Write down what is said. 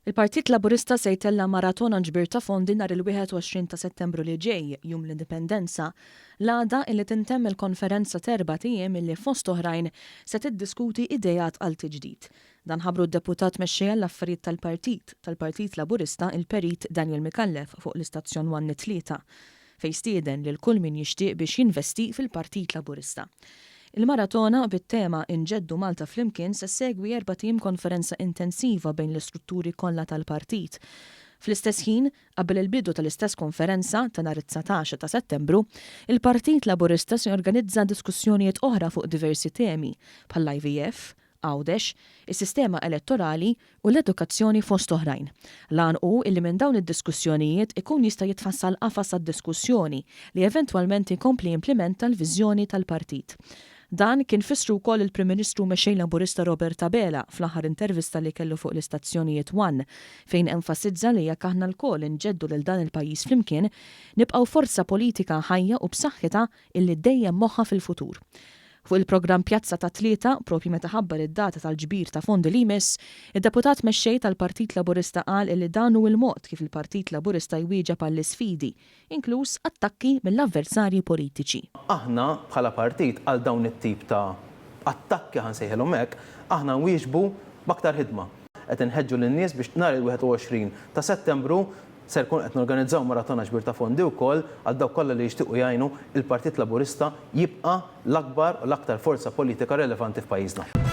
Il-Partit Laburista se jtella' maratona ġbir ta' fondi nhar il-21 ta' Settembru li ġej, Jum l-Indipendenza, l-għada illi tintemm il-konferenza t'erbat ijiem illi fost oħrajn se tiddiskuti ideat għal tiġdid. Dan ħabbru d-Deputat Mexxej għall-Affarijiet tal-Partit, tal-Partit Laburista, il-Perit Daniel Micallef fuq l-istazzjon one it-Tlieta. fejn stieden lil kull min jixtieq biex jinvesti fil-Partit Laburista. Il-maratona, bit-tema Inġeddu Malta Flimkien se ssegwi erbat ijiem konferenza intensiva bejn l-istrutturi kollha tal-partit. Fl-istess ħin, qabel il-bidu tal-istess konferenza, ta' nhar it-19 ta' Settembru, il-Partit Laburista se jorganizza diskussjonijiet oħra fuq diversi temi, bħall-IVF, Għawdex, is-sistema elettorali u l-edukazzjoni fost oħrajn. L-għan hu illi minn dawn id-diskussjonijiet ikun jista' jitfassal qafas għad-diskussjoni li eventwalment jkompli jimplimenta l-viżjoni tal-partit. Dan kien fissru wkoll il-Prim Ministru u Mexxej Laburista Robert Abela fl-aħħar intervista li kellu fuq l-istazzjonijiet one fejn enfasizza li jekk aħna lkoll inġeddu lil dan il-pajjiż flimkien, nibqgħu forza politika ħajja u b'saħħitha illi dejjem moħħha fil-futur. Fuq il-programm Pjazza tat-Tlieta, proprju meta ħabbar id-data tal-ġbir ta' fondi li jmiss, id-Deputat Mexxej tal-Partit Laburista qal illi dan hu l-mod kif il-Partit Laburista jwieġeb għall-isfidi, inkluż attakki mill-avversarji politiċi. Aħna bħala partit għal dawn it-tip ta' attakki, ħa nsejħilhom hekk, aħna nwieġbu b'aktar ħidma. Qed inħeġġu lin-nies biex nhar il-21 ta' Settembru Ser nkunu qed norganizzaw maratona ġbir ta' fondi wkoll għal dawk kollha li jixtiequ jgħinu il-Partit Laburista jibqa' l-akbar u l-aktar forza politika relevanti f'pajjiżna.